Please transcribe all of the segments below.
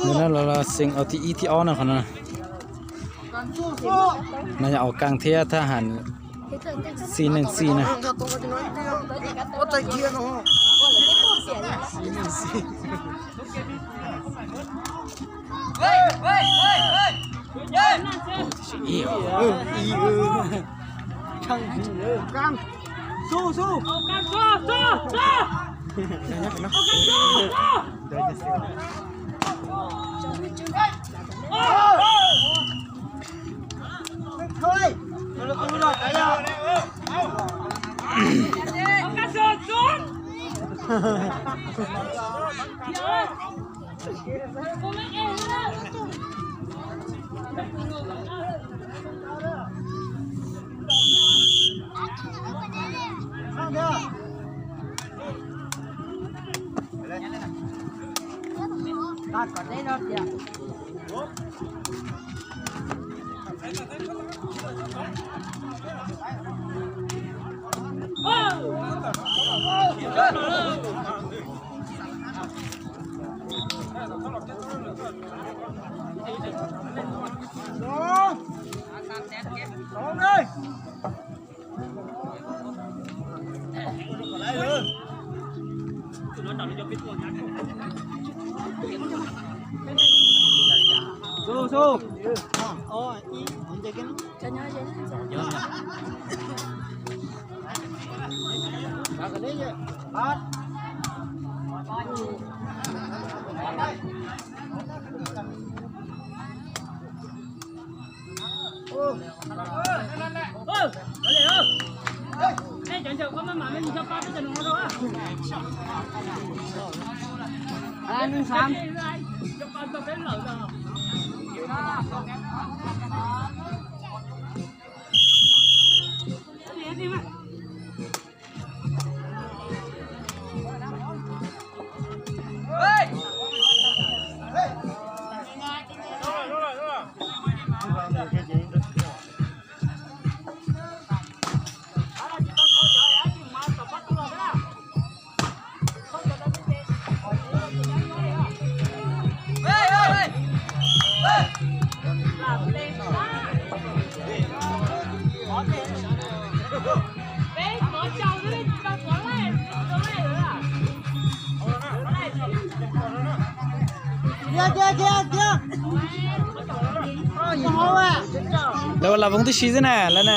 Ntawm no los xeem thib ib thib ob no qhov no. No yog ua kaaj thiab thab ham xij neej xij na. Lawv ua lam voos tib si xwb na lawv na.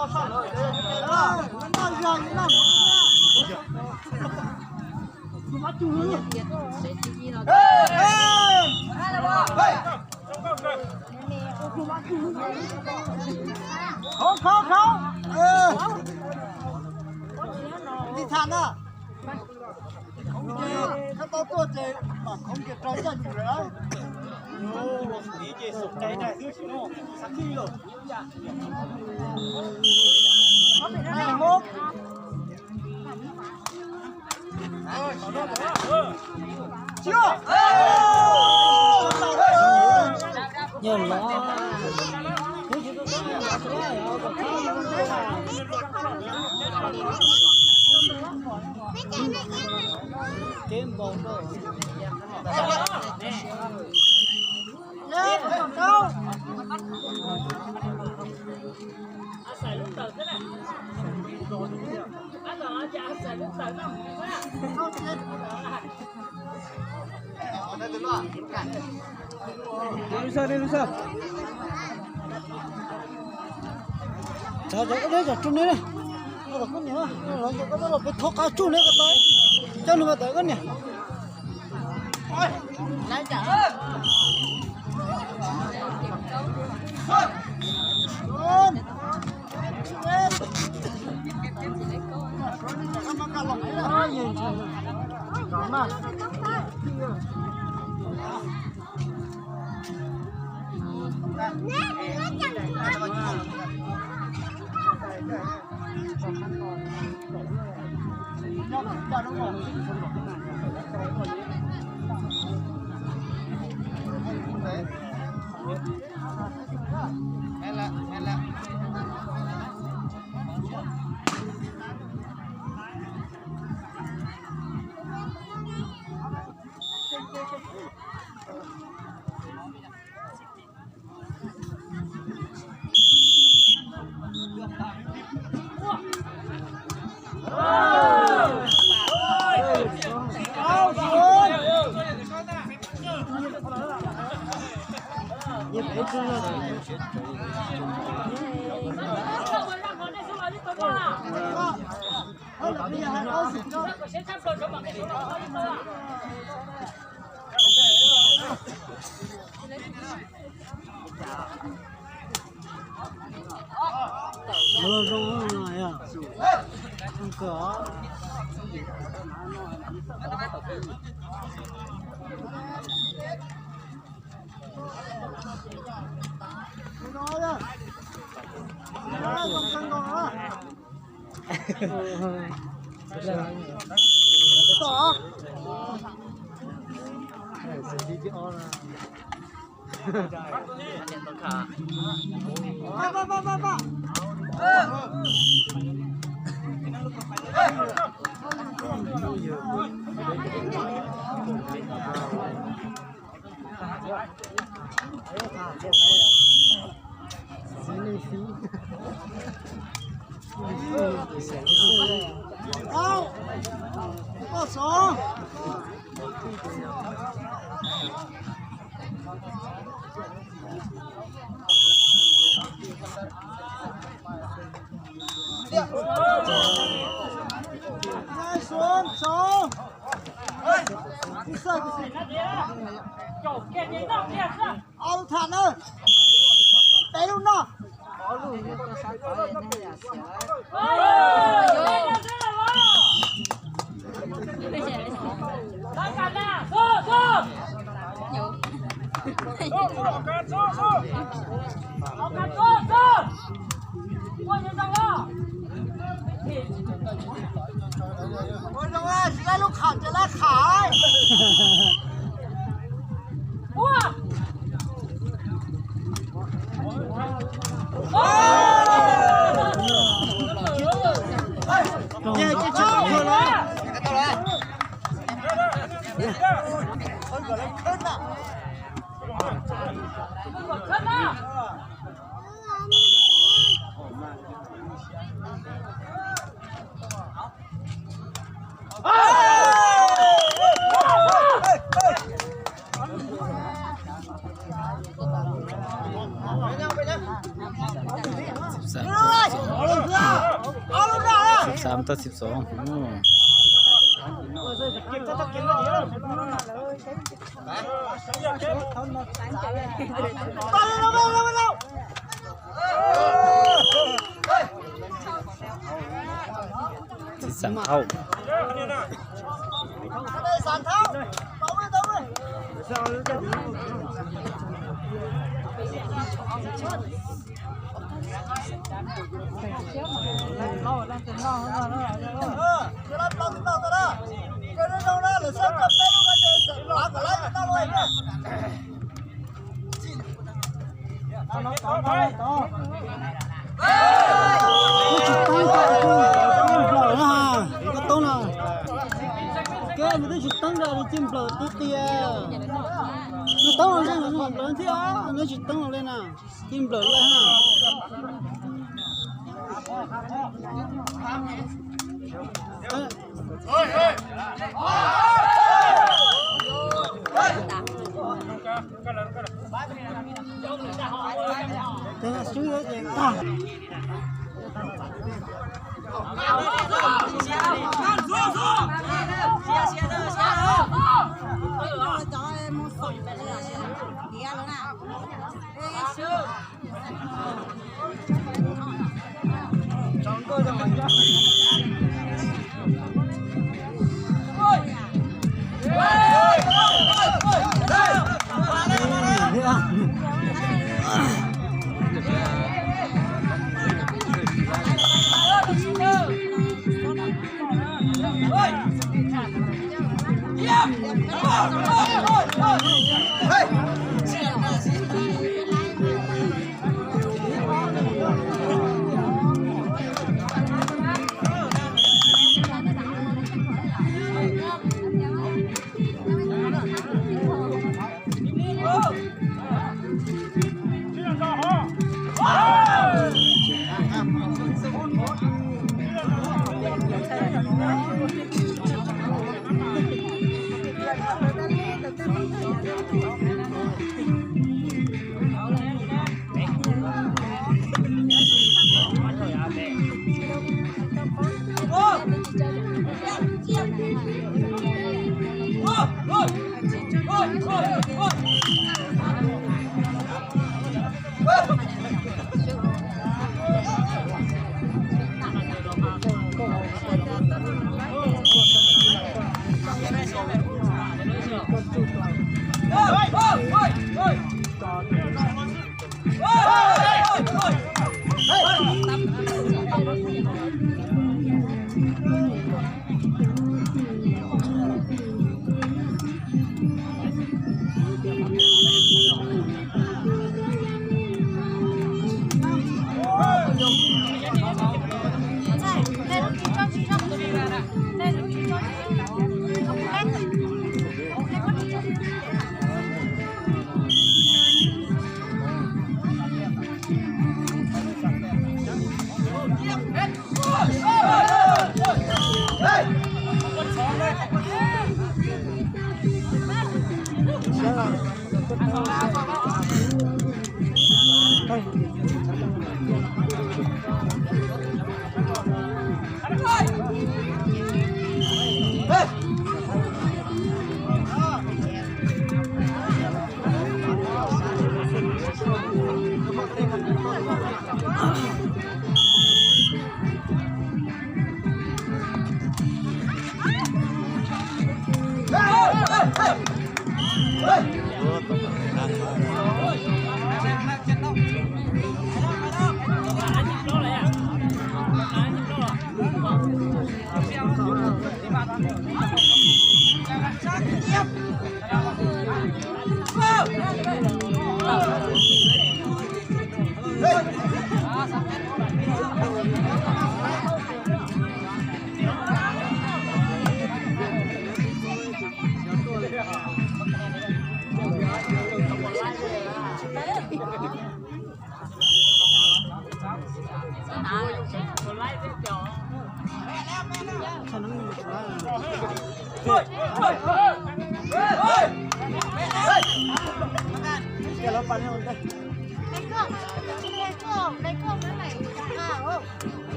Khov, khov, khov. Tiv thas na. Khov ces, khov tau tuaj ces mam khoov kiag rau caj ntsum lawm. Yog los. Kev npau rau. Cov cov deb cov tsuj neb, los koj niam, los cov deb los peb thov qab tsuj neb ko taw, coj nws ko taw koj niam. Ob lub tham na. Peb lub no. Ua zoo, tsis lab lub qham ces lab qham. Xav tau xib xoom. Txiv xam thauj. Nws tsis teeb, nplaum na, koj toob na. Koj, nws twb tsis teeb rau nws cia nplaum tiag tiag. Nws toob los nws nplaum thiab, nws tsis teeb los li na, cia nplaum lawm na.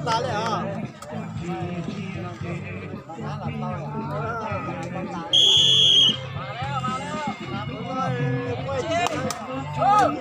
Tas li os. Twb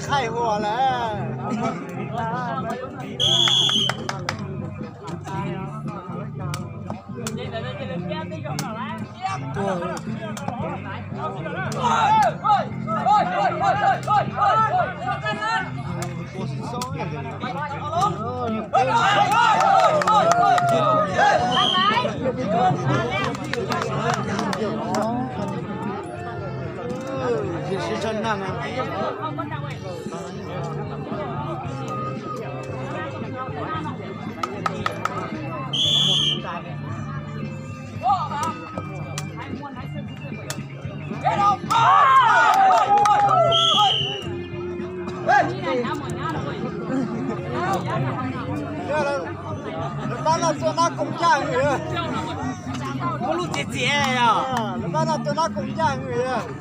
qhaij huam lawm. Lawv pab no tuaj nab koom ncaj hwj. Muab lub txiav txiav os. Lawv pab no tuaj nab koom ncaj hwj.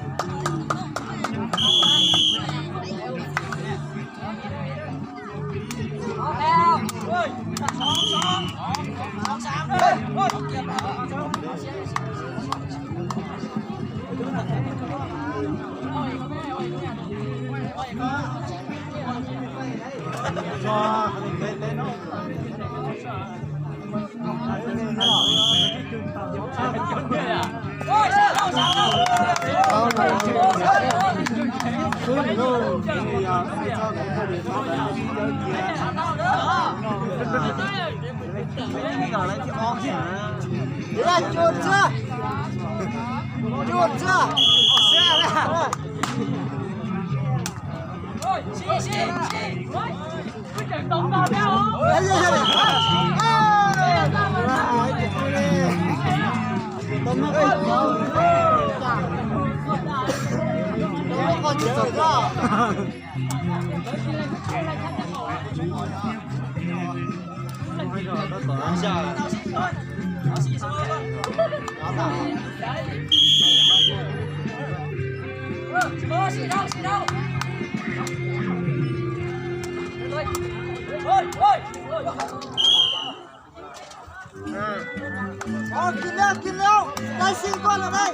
Kis liab, kis liab, dai si koj lawm dai.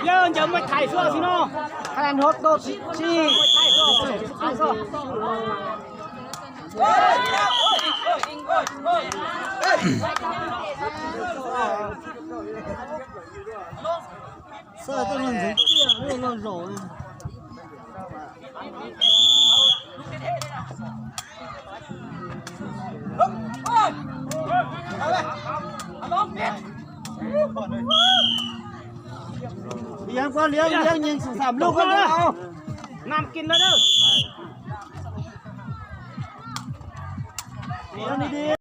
Yog ncaws maj thaiv xwb xwb no. Thaiv hov tau tsis, thaiv xwb. Xav tej no ntxeev tiaj, tej no zaum. Liam koj, liam, liam, nhìn sản phẩm luôn koj, liam. Năm kin đó đó. Liam đi đi.